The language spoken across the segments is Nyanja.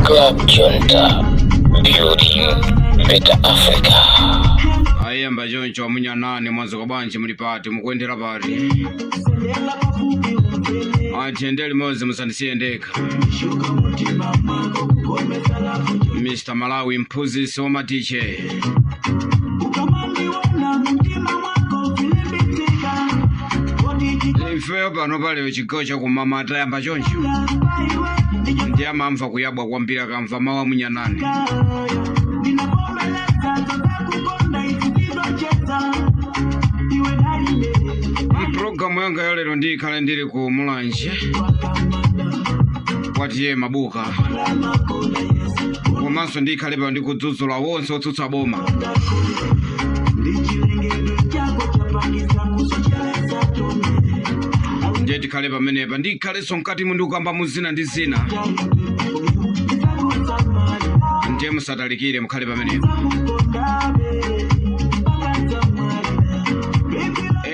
Club Junta, building better Africa. Ayamba choncho amunyanani, mwadzuka bwanji? Muli pati? Mukuyendera pati? Atiyende limodzi, musandisiye ndekha. Mr Malawi, mphunzitsi wa matiche. Ifeyo pano palero chigawo chakumama tayamba choncho, ndi amamva kuyabwa kwambiri akamva mawu amunyanani. Mpulogalamu yanga ya lero ndikhale ndili ku Mulanje kwatiye Mabuka, komanso ndikhale pano ndikudzudzula wonse otsutsa boma. Ndiye tikhale pamenepa, ndikhalenso mkatimu ndikukamba mu zina ndi zina, ndiye musatalikire, mukhale pamenepa.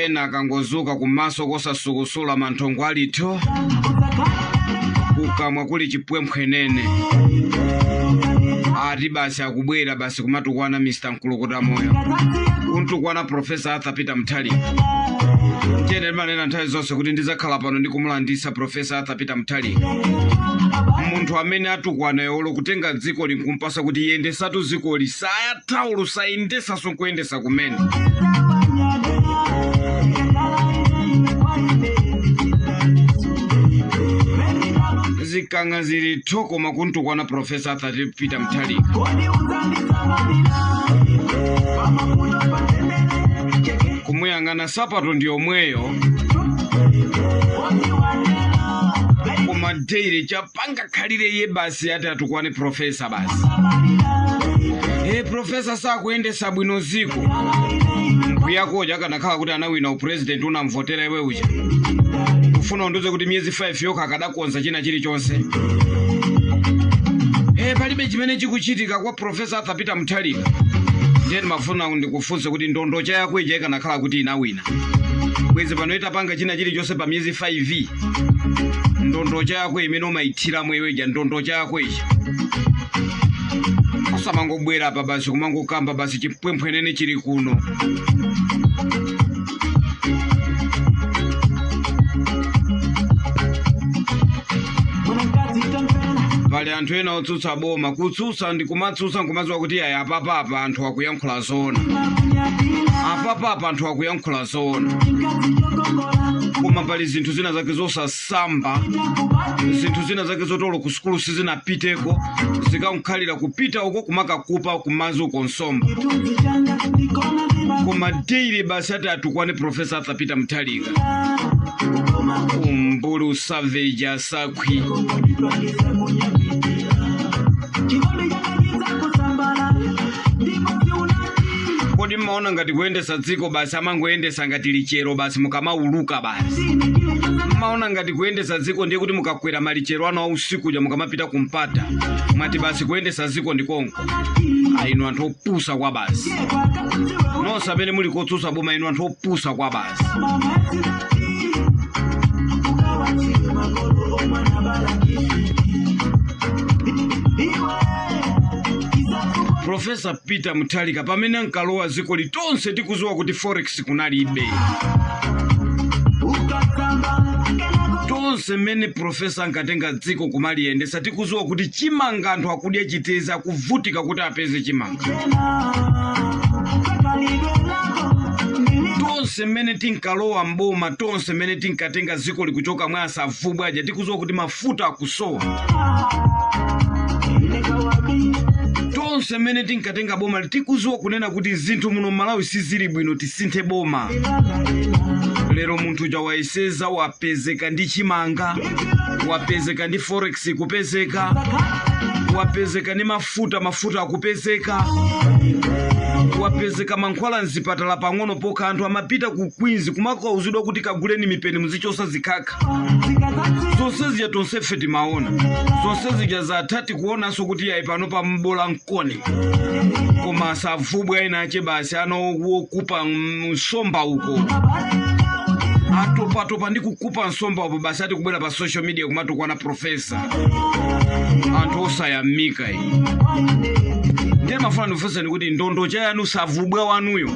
Ena akangozuka kumaso kosasukusula, manthongo alitho, kukamwa kuli chipwemphwenene, ati basi akubwera basi kumatukwana Mr Mkulukuta Moyo, kuntukwana Profesa Arthur Peter Mutharika. Chene ndimanena nthawi zonse kuti ndidzakhala pano ndikumulandisa Profesa Arthur Peter Mutharika, munthu amene atukwana olo kutenga dziko linkumpasa kuti yendesatu dzikoli, sayathaulu sayendesaso nkuyendesa kumene. Zikang'a zili tho, koma kuntukwana Profesa Arthur Peter Mutharika. Kumuyang'ana sapato ndi yomweyo, koma daily chapanga khalire iye basi ati atukwane profesa basi. E, profesa sakuyendesa bwino ziko. Mbuyakoja akanakhala kuti anawina upresident unamvotera iwe uja, ufuna undiuze kuti miyezi 5 yokha akadakonza china chilichonse? E, palibe chimene chikuchitika kwa Profesa Arthur Peter Mutharika. Ndiye ndimafuna ndikufunse kuti ndondocha yako ija ikanakhala kuti inawina, bwezi pano itapanga china chilichonse pa miyezi 5? Ndondocha yako imene umayithiramo iwe ija, ndondocha yako ija, osamangobwera apa basi kumangokamba basi chipwemphwenene chili kuno. Pali anthu ena otsutsa boma, kutsutsa ndi kumatsutsa nkumadziwa kuti ayi, apapapa anthu akuyankhula zoona, apapapa anthu akuyankhula zoona, koma pali zinthu zina zake zosasamba, zinthu zina zake zoti olo ku sukulu sizinapiteko, zikankhalira kupita uko kumakakupa kumazi uko nsomba, koma daily basi ati atukwane Profesa Arthur Peter Mutharika. Umbulu, usavage, asakhwi. Kodi mmaona ngati kuyendesa dziko basi amangoyendesa ngati lichero basi mukamauluka basi? Mmaona ngati kuyendesa dziko ndiye kuti mukakwera malichero anu ausiku ja mukamapita kumpata, mwati basi kuyendesa dziko ndikonko? Ainu anthu opusa kwa basi, nonse amene muli kotsutsa boma, inu anthu opusa kwa basi. Profesa Peter Mutharika pamene ankalowa dziko litonse tikuziwa kuti forex kunalibe. Tonse mmene profesa ankatenga dziko kumaliyendesa tikuziwa kuti chimanga anthu akudya chiteza, akuvutika kuti apeze chimanga. Tonse mmene tinkalowa mboma, tonse mmene tinkatenga dziko likuchoka mwa asavubwa aja, tikuziwa kuti mafuta akusowa. Tonse mmene tinkatenga boma tikuziwa kunena kuti zinthu muno Malawi sizili bwino, tisinthe boma. Lero munthu uja wayeseza, wapezeka ndi chimanga, wapezeka ndi forex kupezeka, wapezeka ndi mafuta, mafuta akupezeka, wapezeka mankhwala mzipatala pang'ono pokha. Anthu amapita ku Queens kumakauzidwa kuti kaguleni mipeni muzichosa zikhakha. Zonse zija tonsefe timaona, zonse zija zatha, tikuonanso kuti yayi pano pambola mkoni, koma asavubwa ena ache basi ano wokupa nsomba uko Atopatopa ndi kukupa nsomba apo basi, ati kubwera pa social media kumatukwana profesa. Anthu osayamika iyi. Ndiye mafuna ndifunseni kuti ndondocha yanu, savubwa wanuyo,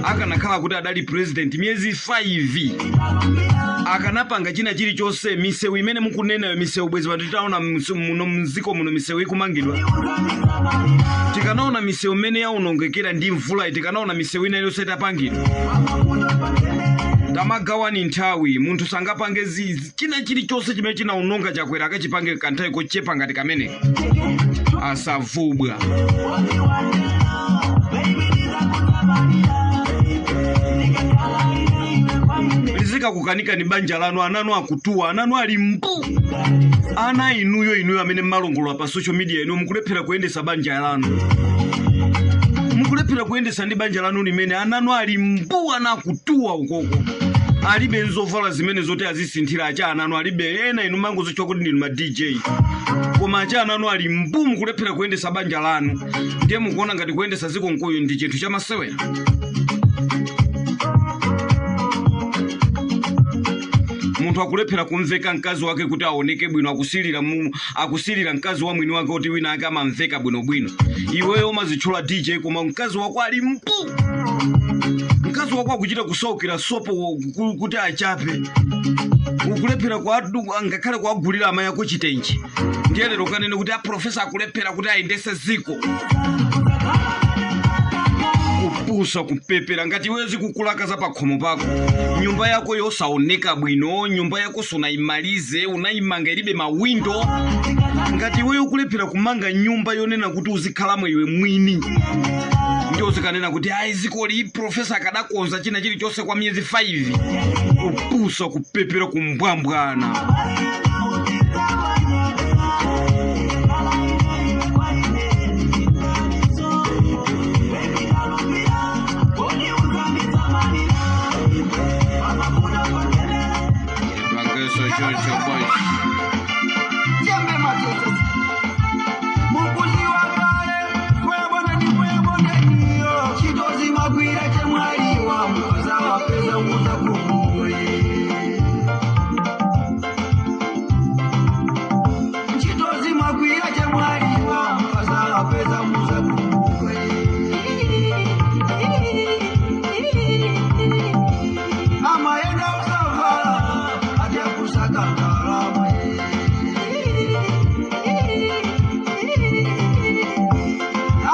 akanakhala kuti adali president miyezi 5, akanapanga china chilichonse? Misewu imene mukunenayo, misewu bwezi pano titaona muno mziko muno misewu ikumangidwa? Tikanaona misewu imene yaonongekera ndi mvula, tikanaona misewu ina iliyonse itapangidwa? Tamagawani nthawi. Munthu sangapange china chilichonse chimene chinaononga Chakwera akachipange kanthawi kochepa ngati kameneka. Asavubwa. Lizikakukanika ni banja lanu, ananu akutuwa, ananu ali mbu. Ana inuyo, inuyo amene mmalongolola pa social media, inu mukulephera kuyendesa banja lanu, mukulephera kuyendesa ndi banja lanu limene ananu ali mbu, ana akutuwa ukoko, alibe nzovala zimene zoti azisinthira. Acha ananu alibe. Ena inu mangozichwa kuti ndinu ma DJ, koma acha ananu ali mbu, mukulephera kuyendesa banja lanu, ndiye mukuona ngati kuyendesa ziko nkuyu ndi chinthu chamasewera? Munthu akulephera kumveka mkazi wake kuti aoneke bwino, akusilira akusilira mkazi wa mwini wake kuti wina ake amamveka bwinobwino. Iweyo umazitchula DJ, koma mkazi wako ali mbu, mkazi wako akuchita kusaukira sopo kuti achape, ukulephera ngakhale kuagulira amayi ako chitenje. Ndiye lero kanene kuti aprofesa akulephera kuti ayendese ziko. Kupusa, kupepera ngati iweyo zikukulaka za pakhomo pako. Nyumba yako yosaoneka bwino, nyumba yako sunayimalize, unayimanga ilibe mawindo. Ngati iweyo ukulephera kumanga nyumba yonena kuti uzikhalamo iwe mwini, ndiye uzikanena kuti ayi, zikoli profesa akadakonza china chilichonse kwa miyezi 5. Kupusa, kupepera, kumbwambwana. Mageso choncho boys. Jembe matete. Mukuzi wa kale, kwebona ni kwebona niyo. Chitozi magwira chemwaliwa, mukaza wapeza muza kumwe. Chitozi magwira chemwaliwa, mukaza wapeza muza kumwe. Amaenda usavala, aja kusaka ndarama.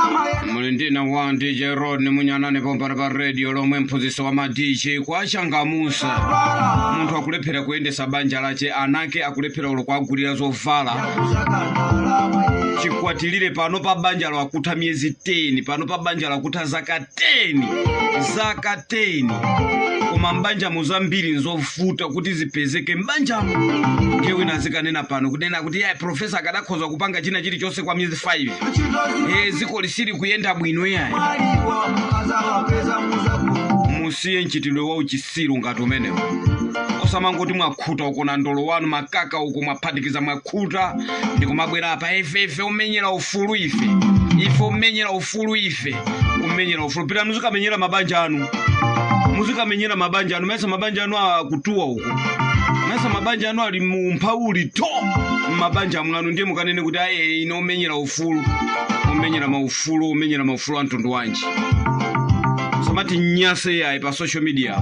Amaenda Muli ndina wa DJ Rod munyanane pompano pa radio lomwe mphunzitsi wa ma DJ kwachangamusa. Munthu akulephera kuyendesa banja lache, anake akulephera ulo kuagulira zovala. Chikwatilire pano pa banja lakutha miyezi 10, pano pa banja lakutha zaka 10, zaka 10, koma mbanja muzambiri nzovuta kuti zipezeke mbanjamo. Ndiye wina azikanena pano kunena kuti yayi, profesa akadakhoza kupanga china chilichonse kwa miyezi 5. Ziko lisili kuyenda bwino yayi. Mwaliwa, mukaza wapeza muza kumwe. Musiye mchitidwe wa uchisiru ngati umenewo. Osamangoti mwakhuta uko na ndolo wanu, makaka uko, mwaphatikiza, mwakhuta, ndikumabwera apa, ife ife umenyera ufulu, ife ife umenyera ufulu, ife kumenyera ufulu. Pita muzikamenyera mabanja anu, muzikamenyera mabanja anu. Maisa mabanja anu akutuwa uko, maisa mabanja anu ali mumphauli to mmabanja mwanu, ndiye mukanene kuti aye, ine umenyera ufulu, umenyera maufulu, umenyera maufulu a mtundu wanji? Samati nyase yayi pa social media.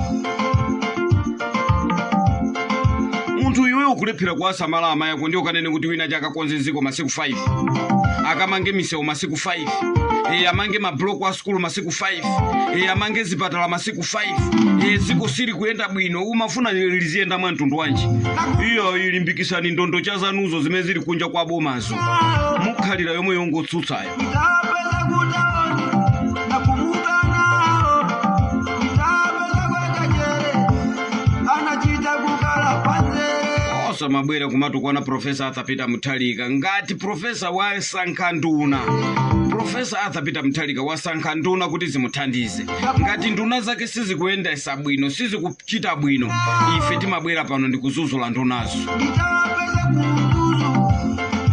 Munthu iwe ukulephera kuwasamala amayi ako, ndiye ukanene kuti wina chakakonze ziko masiku 5, akamange misewu masiku 5, amange mabloko a sukulu masiku 5, amange zipatala masiku 5. Ziko sili kuyenda bwino. Umafuna liziyenda mwa mtundu wanji? Iyo ilimbikisani ndondo cha zanuzo zimene zili kunja kwa bomazo, mukhalira yomwe yongotsutsayo. Nitapeza kutaoni na kumuka nao, nitapeza kwa kajere anachita kukala panze. Osamabwera kumatukwana Profesa Arthur Peter Mutharika. Ngati profesa wasankha nduna, Profesa Arthur Peter Mutharika wasankha nduna kuti zimuthandize. Ngati nduna zake sizikuyendesa bwino, sizikuchita bwino, ife timabwera pano ndikuzuzula ndunazo. Nitapeza kutuzu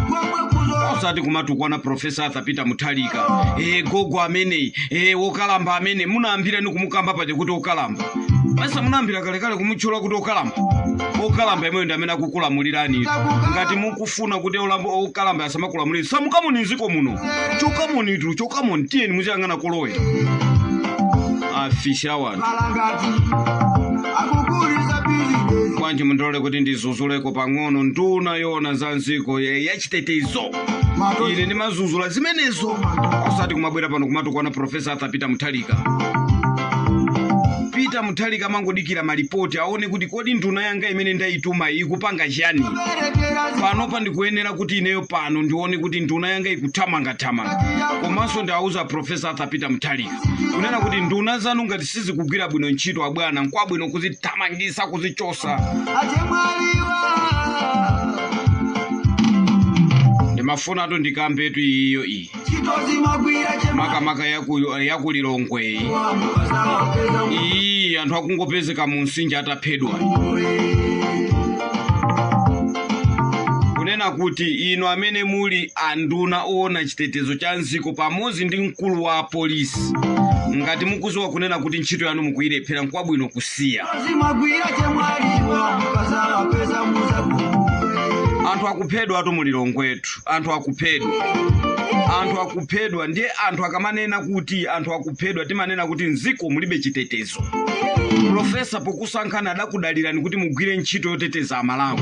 kwamwe kuzo. Osati kumatukwana Profesa Arthur Peter Mutharika, gogo ameneyi, wokalamba amene munayambirani kumukamba paja kuti wokalamba. Masa munayambira kalekale kumutchula kuti okalamba. Okalamba imweyo ndi amene akukulamulirani. Ngati mukufuna kuti okalamba asamakulamulire, samukamoni mdziko muno. Chokamoni tu, chokamoni, tiyeni muziyang'ana kolowera. Afisi awanthu. Kalangati akugulisa bizinesi. Bwanji mundilole kuti ndizuzuleko pang'ono nduna yona za nziko yachitetezo. Ine ndimazuzula zimenezo, osati kumabwera pano kumatukwana Profesa Arthur Peter Mutharika. Peter Mutharika amangodikira malipoti aone kuti kodi nduna yanga imene ndayituma ikupanga chiyani. Panopa ndikuyenera kuti ineyo pano ndione kuti nduna yanga ikuthamangathamanga. Komanso ndiauza Profesa Arthur Peter Mutharika kunena kuti nduna zanu ngati sizikugwira bwino ntchito, abwana, nkwabwino kuzithamangisa, kuzichosa. Achemwaliwa. Ndimafunatu ndikambetu iyo iyi ntchito zimagwira. Makamaka yakulilongwe iyi. Iyi anthu akungopezeka mu mtsinje ataphedwa, kunena kuti inu amene muli anduna oona chitetezo cha nziko pamodzi ndi mkulu wa polisi, ngati mukuziwa kunena kuti ntchito yanu mukuyilephera, nkwabwino kusiya. Zimagwira chemwaliwa mukazawapeza muzakuwe. Anthu akuphedwa atu mulilongwetu, anthu akuphedwa, anthu akuphedwa. Ndiye anthu akamanena kuti anthu akuphedwa, timanena kuti mdziko mulibe chitetezo. Profesa, pokusankhani adakudalirani kuti mugwire ntchito yoteteza Amalawi.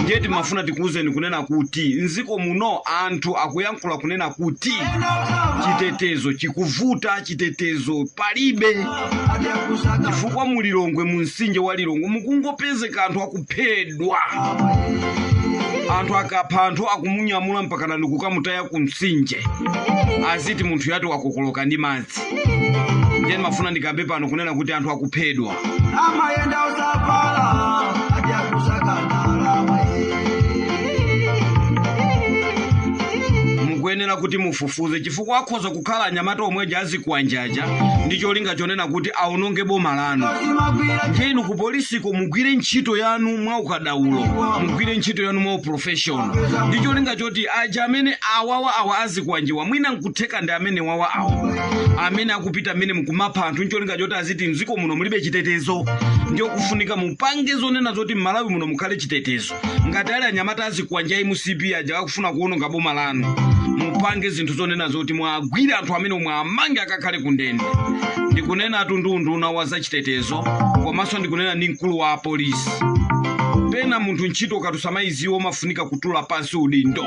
Ndiye timafuna tikuwuzeni kunena kuti mdziko muno anthu akuyankhula kunena kuti chitetezo chikuvuta, chitetezo palibe, chifukwa mulilongwe, mu mtsinje wa Lilongwe, mukungopezeka anthu akuphedwa. Anthu akapha anthu akumunyamula mpakana ndikukamutaya ku mtsinje, aziti munthu yati wakokoloka ndi madzi. Ndiye ndimafuna ndikambe pano kunena kuti anthu akuphedwa. Amayenda osavala ati akusaka ndalama. Mukuyenera kuti mufufuze, chifukwa akhoza kukhala anyamata omweja azikwanjaja ndi cholinga chonena kuti aononge boma lanu. Zimagwira. Ndiye inu ku polisiko mugwire ntchito yanu mwa ukadaulo, mugwire ntchito yanu mwa uprofessional, ndi cholinga choti aja amene awawa awa azikwanjiwa, mwina nkutheka ndi amene wawa awa amene akupita amene mukumapha anthu ncholinga choti aziti mdziko muno mulibe chitetezo. Ndiyo kufunika mupange zonena zoti m'Malawi muno mukhale chitetezo. Ngati ali anyamata azikwanja MCP aja akufuna kuwononga boma lanu, mupange zinthu zonena zoti mwagwire anthu amene mwamange akakhale kundende. Ndikunena tundunduna wa zachitetezo, komanso ndikunena ndi mkulu wa apolisi. Pena munthu ntchito ukatusamaiziwo umafunika kutula pansi udindo.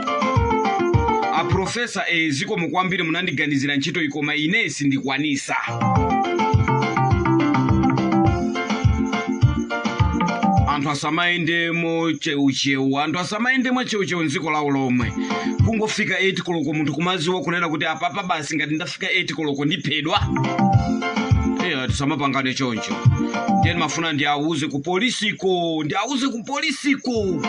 Aprofesa, zikomo kwambiri, munandiganizira ntchito iyi, koma ine sindikwanisa. Anthu asamayende mocheucheu, anthu asamayende mwacheucheu mdziko lawo lomwe. Kungofika 8 koloko munthu kumaziwa kunena kuti apapa basi ngati ndafika 8 koloko ndiphedwa. Eya, tisamapangane choncho. Ndiye ndimafuna ndiawuze ku polisiko, ndiawuze ku polisiko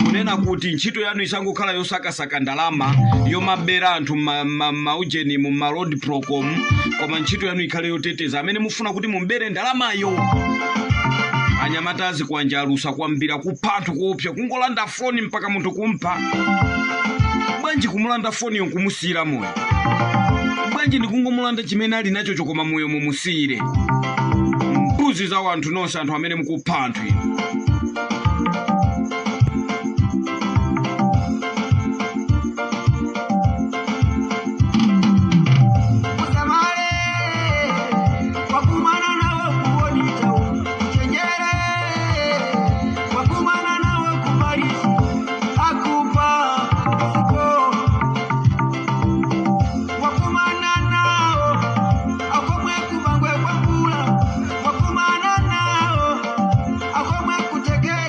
kunena kuti ntchito yanu isangokhala yosakasaka ndalama yomabera anthu maujeni mu ma road procom, koma ntchito yanu ikhale yoteteza amene mufuna kuti mumbere ndalamayo. Anyamata azikwanja alusa kwambira kupha anthu kuopsa, kungolanda foni mpaka munthu kumpha. Bwanji kumulanda foniyo nkumusiyira moyo? Bwanji ndikungomulanda chimene ali nacho koma moyo mumusiyire? Mbuzi za anthu nonse, anthu amene mukupha anthu inu. Usamale wakumana nawo kuonita, uchenjere wakumana nawo kuparisi akupa siko wakumana nawo akomwe kubangwe kwambula wakumana nawo akomwe kutegere.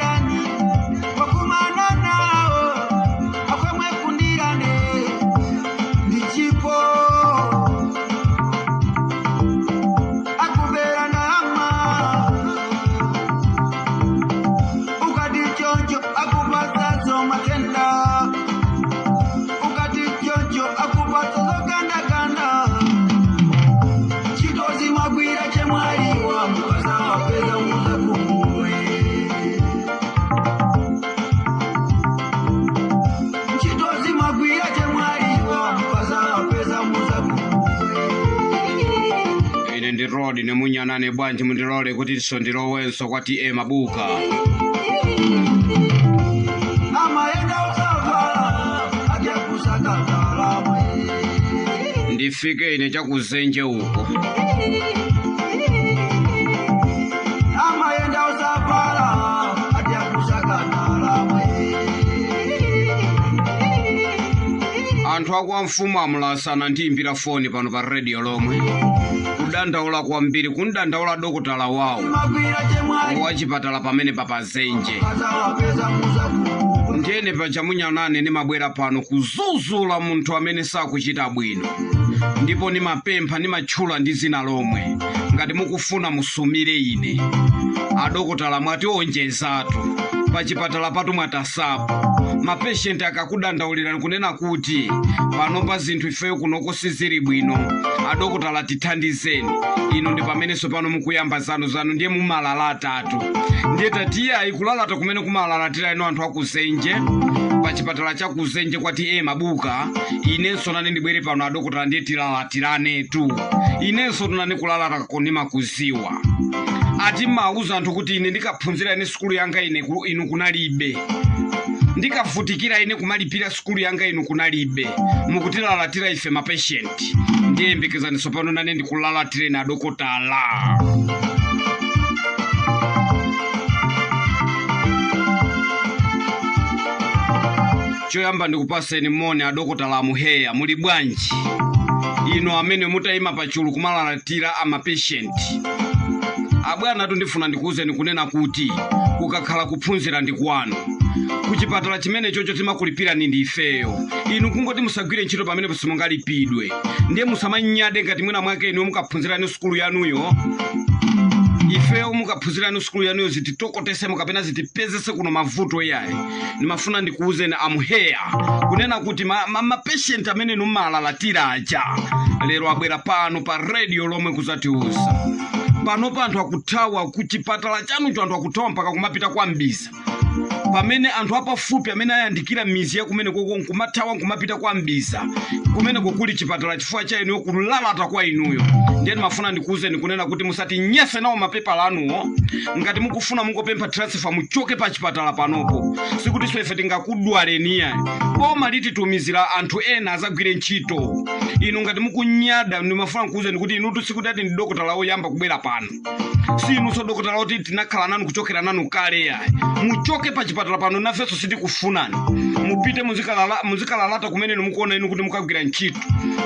Munyanane bwanji mundilole kutinso ndilowenso kwa T.A. Mabuka. Amayenda usavala ajakusakazalamwe. Ndifike ine chakuzenje uko. Amayenda usavala ajakusakazalamwe. Anthu akwa mfumu amulasana ndiyimbira foni pano pa radio lomwe kudandaula kwambiri, kundandaula dokotala wawo Magwira chemwali wachipatala pamene papazenje. azawapeza muzaku. Ndiyene paja munyanane nimabwera pano kuzuzula munthu amene sakuchita bwino, ndipo nimapempha nimatchula ndi zina lomwe. Ngati mukufuna musumire ine adokotala, mwationjezatu pachipatala patu, mwatasapo mapeshenti akakudandaulirani kunena kuti pano pa zinthu ifeyo kunoko sizili bwino, adokotala tithandizeni. Ino ndi pamenenso pano mukuyamba zanu zanu, ndiye mumalalatatu. Ndiye tatiyayi kulalata kumene kumalalatira ino anthu akuzenje pachipatala cha kuzenje kwa T.A. Mabuka. Inenso nane ndibwere pano adokotala, ndiye tilalatiranetu. Inenso tunane kulalata konimakuziwa ati mauza anthu kuti ine ndikaphunzira ine sukulu yanga ine inu kunalibe, ndikavutikira ine kumalipira sukulu yanga inu kunalibe, mukutilalatira ife mapeshenti. Ndiye yembekezaniso pano nane ndikulalatireni adokotala. Choyamba ndikupaseni moni adokotala amuheya, muli bwanji ino amene mutayima pachulu kumalalatira amapeshenti? Abwana, ndifuna ndikuwuzeni kunena kuti kukakhala kuphunzira ndi kwanu kuchipatala chimene chocho timakulipirani ndi ifeyo. Inu kungoti musagwire ntchito pamene simungalipidwe. Ndiye musamanyade ngati mwina mwake inu mukaphunzirani sukulu yanuyo, ifeyo mukaphunzirani sukulu yanuyo zititokotesemo kapena zitipezese kuno mavuto iyayi. Ndimafuna ndikuwuzeni amuheya kunena kuti mapeshenti amene numalalatira aja lero abwera pano pa radio lomwe kuzatiuza. Panopa anthu akuthawa kuchipatala chanucho, anthu akuthawa mpaka kumapita kwa Mbisa, pamene anthu apafupi amene ayandikira mizi ya kumene koko nkumathawa nkumapita kwa Mbisa kumeneko kuli chipatala chifukwa cha inuyo, kulalata kwa inuyo. Ndiye ndimafuna ndikuwuzeni kunena kuti musatinyese nawo mapepala anuwo. Ngati mukufuna mungopempha transfer, muchoke pa chipatala panopo. Sikutinso ife tingakudwaleni yayi, boma lititumizira anthu ena azagwire ntchito. Inu ngati mukunyada, ndimafuna nkuwuzeni kuti inutu sikuti ati ndi dokotala woyamba kubwera pano, si inunso dokotala oti tinakhala nanu kuchokera nanu kale yayi. Muchoke pa chipatala pano, nafenso sitikufunani. Mupite muzikalalata kumene inu mukuona inu kuti mukagwira ntchito.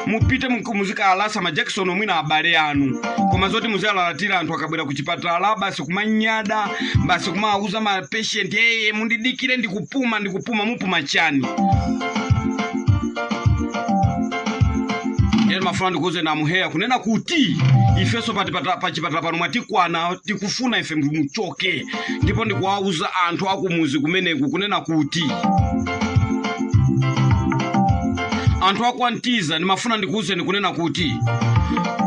Mupite muzikalalasa majakisoni omwina abale anu, koma zoti muzikalalatira anthu akabwera ku chipatala basi kumanyada, basi kumawuza ma patient, eye mundidikire ndikupuma, ndikupuma, mupuma chani? Ndiye ndimafuna ndikuuze namuheya kunena kuti ifenso pachipatala pano mwatikwana, tikufuna ife muchoke. Ndipo ndikuwauza anthu akumuzi kumeneku kunena kuti anthu akwantiza, ndimafuna ndikuwuzeni kunena kuti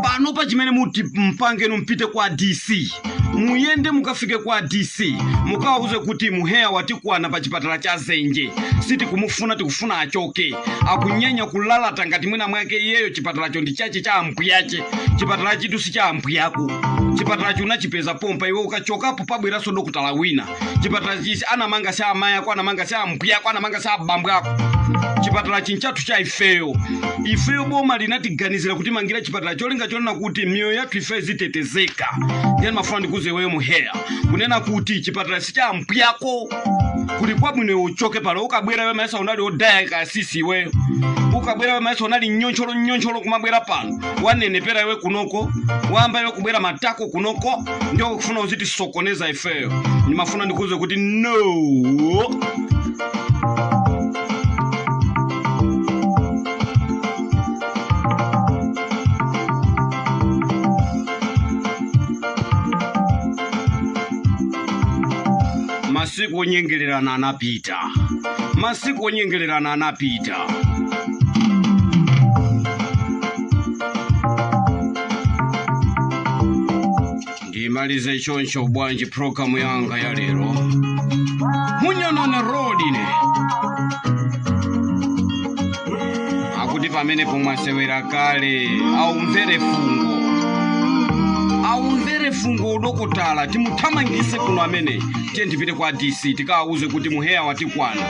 pano pa chimene muti mpangenu, mpite kwa DC, muyende mukafike kwa DC mukawauze kuti muheya watikwana pa chipatala cha Zenje, sitikumufuna, tikufuna achoke. Akunyanya kulalata ngati mwina mwake iyeyo chipatalacho ndi chache cha ambuyache. Chipatala chitu si cha ambuyako, chipatala unachipeza pompa. Iwe ukachokapo pabweranso dokotala wina. Chipatala chisi anamanga si amayi ako, anamanga si ambuyako, anamanga si abambo ako. Chipatala chinchathu cha ifeyo. Ifeyo boma linatiganizira kuti mangira chipatala cholinga chonena kuti miyoyo yathu ifeyo zitetezeka. Ndiye ndimafuna ndikuuze iweyo muheya kunena kuti chipatala si cha ambuyako, kuli kwabwino iwe uchoke pano. Ukabwera iwe maesa unali odaya kasisi, iweyo ukabwera iwe maesa unali nyoncholo nyoncholo kumabwera pano, wanenepera iwe kunoko, wamba iwe kubwera matako kunoko, ndio kufuna uzitisokoneza ifeyo. Ndimafuna ndikuuze kuti no. Masiku onyengererana anapita, masiku onyengererana anapita. Ndimalize choncho bwanji programu yanga ya lero? Munyanane rodine akuti pamene pomwasewera kale aumvere fungo. Aumvere fungo udokotala, timuthamangise kuno amene. Tiye tipite kwa DC tikawauze kuti Muheya watikwana.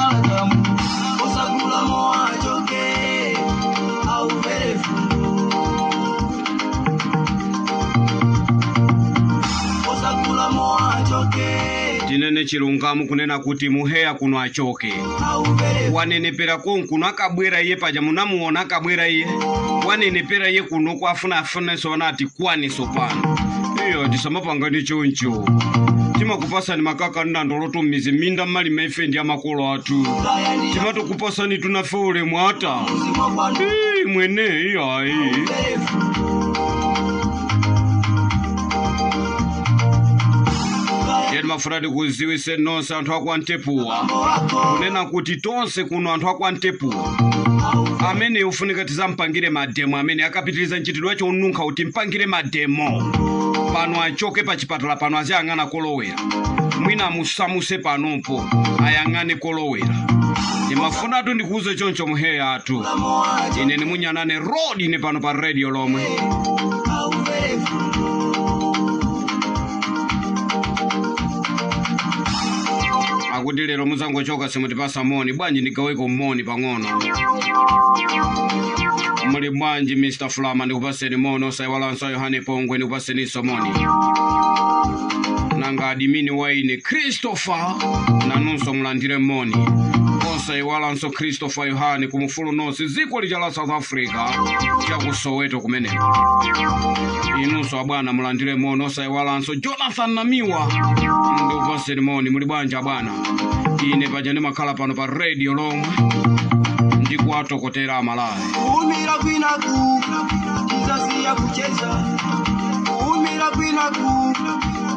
Adamu osagula moachoke aumvere fungo osagula moachoke Tinene chilungamo kunena kuti Muheya kuno achoke. Aumvere. Wanenepera konkuno, akabwera iye paja munamuona akabwera iye, wanenepera iye kuno kwafuna afunenso anati kwaniso pano. Iyo tisamapangani choncho, timakupasani makaka ndandoloto mmizi minda mmalima ife ndi amakolo athu, timatukupasani tunafe ulemu ata. Muzima kwanu. Ii, mwene iyayi. Aumvere fungo. Tiye timafuna tikuziwise nonse anthu akwantepuwa Wako. kunena kuti tonse kuno anthu akwantepuwa amene ufunika tizampangire mademo, amene akapitiriza mchitidwe wacho ununkha kuti mpangire mademo pano, achoke pa chipatala pano, aziyang'ana kolowera, mwina amusamuse panopo ayang'ane kolowera. Ndimafunatu ndikuuze choncho Muheya athu. Ine nimunyanane road ine pano pa radio lomwe. Aumvere fungo. Akuti lero muzangochoka simutipasa moni bwanji? Ndigaweko moni pang'ono. Muli bwanji Mr Flama? Ndikupaseni moni. Osaiwalanso Yohane Pongwe, ndikupaseninso moni. Nanga admin waine Christopher, nanunso mulandire moni. Osaiwalanso Christopher Yohane kumufulu nonse dziko lija la South Africa, chaku Soweto kumeneko, inunso abwana mulandire moni. Osaiwalanso Jonathan Namiwa, ndikupaseni moni. Muli bwanji abwana? Ine paja ndimakhala pano pa radio lomwe ndikuwatokotera Amalawi. Kuumira kwinaku tizasiya kucheza, kuumira kwinaku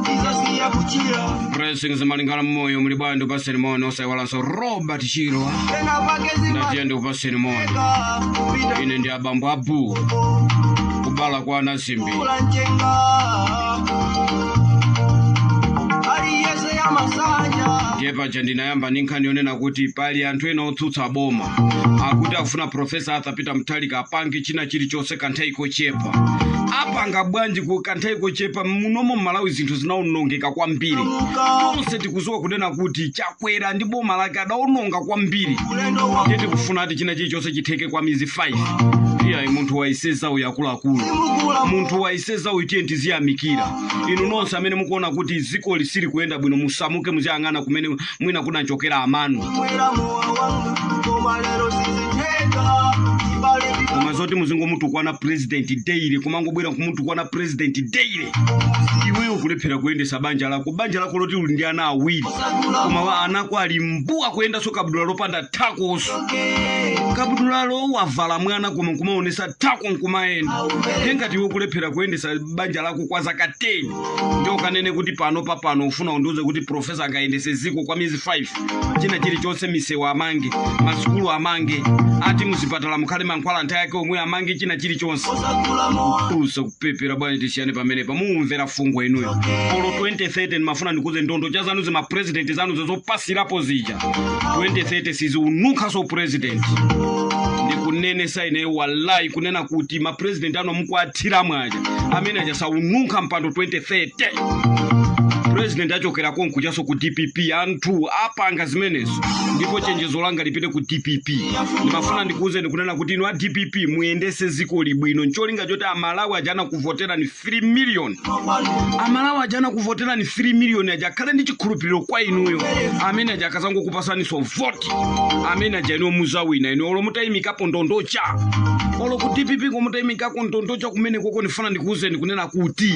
tizasiya kuchira. Blessings Malingana mmoyo, muli bwanji? Ndikupaseni moni. Osaiwalanso Robert Chirwa, Tena pake. Ndatiye ndikupaseni moni. Zimateka kupita. Ine ndi abambo abu kubala kwa anasimbi. Kula njenga aliyese ya masanja. Ndiye paja ndinayamba ndi nkhani yonena kuti pali anthu ena otsutsa boma akuti akufuna Professor Arthur Peter Mutharika apange china chilichonse kanthawi kochepa. Apanga bwanji ku kanthawi kochepa? Munomo mMalawi zinthu zinawonongeka kwambiri. Tonse tikuziwa kunena kuti Chakwera ndi boma lake adawononga kwambiri. Ulendo wa Ndiye tikufuna ati china chilichonse chitheke kwa mizi 5. Iyayi, munthu waiseza uyu, akuluakulu. Simukula. Munthu waiseza uyu, tiye tiziyamikira. Inu nonse amene mukuona kuti dziko lisili kuyenda bwino, musamuke, muziyang'ana kumene mwina kunachokera amanu. Mwera mowa wanga koma lero sizitheka chibale. Koma zoti muzingomutukwana president daily, kumangobwera kumutukwana president daily, iweyo kulephera kuyendesa banja lako, banja lako loti uli ndi ana awiri, koma wa anako ali mbuwa kuyendanso kabudula lopanda thakoso, kabudulalo wavala mwana koma nkumaonesa thako nkumayenda. Ndiye ngati iwe kulephera kuyendesa banja lako kwa zaka 10, ndio ukanene kuti pano pa pano ufuna undiuze kuti professor angayendese ziko kwa miyezi 5, china chilichonse, misewu amange, masukulu amange, ati muzipatala mukhale mankhwala nthawi yake omwe, amange china chilichonse? Osakula mowa. Usa kupepera bwanji? Tisiyane pamenepa, mumvera fungo inuyo. Olo 2030 ndimafuna ndikuze ndondo cha zanu zimapresident zanu zopasirapo zija, 2030 siziununkhaso president. Ndikunenesa ine wallahi kunena kuti mapresident ano mukuathira mwaja amene aja saununkha mpando 2030. President achokera konkuchaso ku DPP, anthu apanga zimenezo. Ndipo chenjezo langa lipite ku DPP. Ndimafuna ndikuuze ndikunena kuti inu a DPP muyendese ziko libwino ncholinga choti Amalawi aja anakuvotera ni 3 million, Amalawi aja anakuvotera ni 3 million aja akhale ndi chikhulupiriro kwa inuyo. Amene aja akazangokupasaniso voti, amene aja inuyo muzawina. Inu olo mutayimikapo ndondocha, olo ku DPP komutayimikako ndondocha kumene koko, ndifuna ndikuuzeni kunena kuti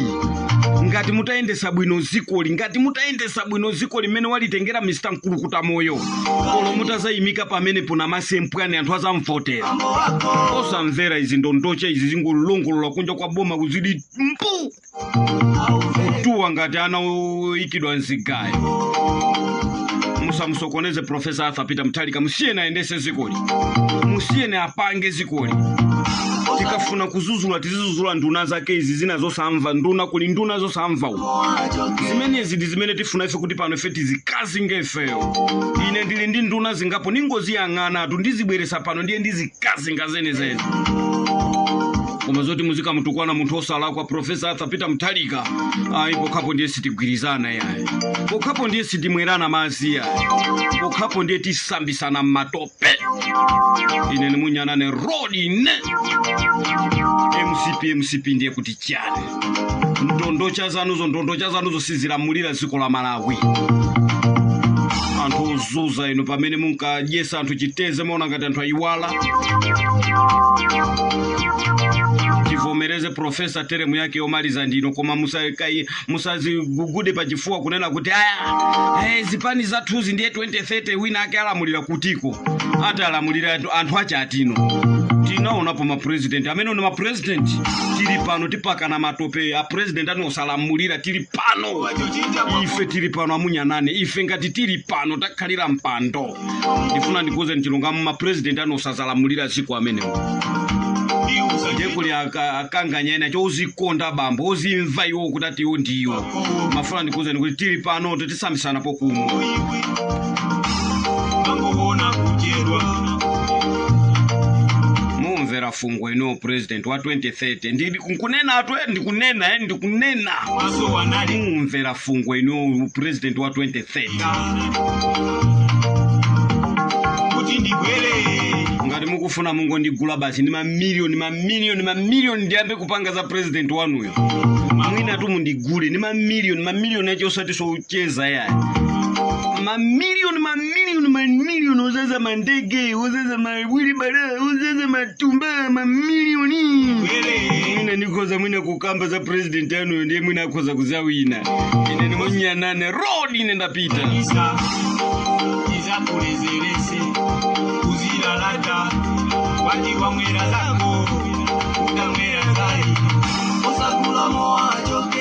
ngati mutayendesa bwino zikoli, ngati mutayendesa bwino ziko limene walitengera Mr Mkulukuta Moyo, olo mutazayimika pamenepo na masempwani, anthu azamvotera. Osamvera izi ndondocha izi zingolongolola kunja kwa boma kuzidi mpu kutuwa ngati ana oyikidwa mzigayo. Musamusokoneze Professor Arthur Peter Mutharika, musiyeni ayendese zikoli, musiyeni apange zikoli. Tikafuna kuzuzula, tizizuzula nduna zake izi zina zosamva. Nduna kuli nduna zosamva uku. Zimenezi ndi zimene tifuna ife kuti pano ife tizikazinge ifeyo. Ine ndili ndi nduna zingapo, ningoziyang'anatu, ndizibweresa pano, ndiye ndizikazinga zenezene. Koma zoti muzikamutukwana munthu osalakwa, Profesa Arthur Peter Mutharika, ayi, pokhapo ndiye sitigwirizana yayi, pokhapo ndiye sitimwerana madzi yayi, pokhapo ndiye tisambisana m'matope. Ine nimunyanane rodi ine. MCP, MCP ndiye kuti chani? Ndondocha zanuzo, ndondocha zanuzo sizilamulira dziko la Malawi. Anthu ozuza inu, pamene munkadyesa anthu chiteze, maona ngati anthu ayiwala? Tivomereze, profesa teremu yake yomaliza ndino, koma musazigugude pachifuwa kunena kuti aya, hey, zipani zathuzi ndiye 2030 wina ake alamulira. Kutiko ati alamulira anthu ache atino? Tinaonapo mapresident amene ni mapresident. Tili pano, tipakana matope. A president anu osalamulira, tili pano ife, tili pano amunyanane. Ife ngati tili pano takhalira mpando, ndifuna ndikuuze chilungamo, mapresident anu osazalamulira dziko amenewo. Ndiye kuli akanganya ena chozikonda bambo, ozimva iwo kuti ati iwo ndiwo. Mafuna ndikuuzeni kuti tili pano, tisambisana pokumwa. Mangoona kuchedwa. Mumvera fungo ino, president wa 2030. Ndili nkunena atu, ndikunena, ndikunena. Maso wanali. Mumvera fungo ino, president wa 2030. Kuti ndigwere. Ngati mukufuna mungondigula basi ndi mamiliyoni, mamiliyoni, mamiliyoni, ndiyambe kupanga za president wanuyo. Mwina tu mundigule ndi mamiliyoni, mamiliyoni acho osati socheza yayi, mamiliyoni, mamiliyoni, mamiliyoni, ozaza mandege, ozaza mawilibala, ozaza matumba, mamiliyoni. Mwina ndikhoza mwina kukamba za president yanuyo, ndiye mwina akhoza kuzawina. Ine ndimunyanane road, ine ndapita. Isa izakulezerese kuzilalata wati wamwera zako utamwera zai. Osagula mowacho.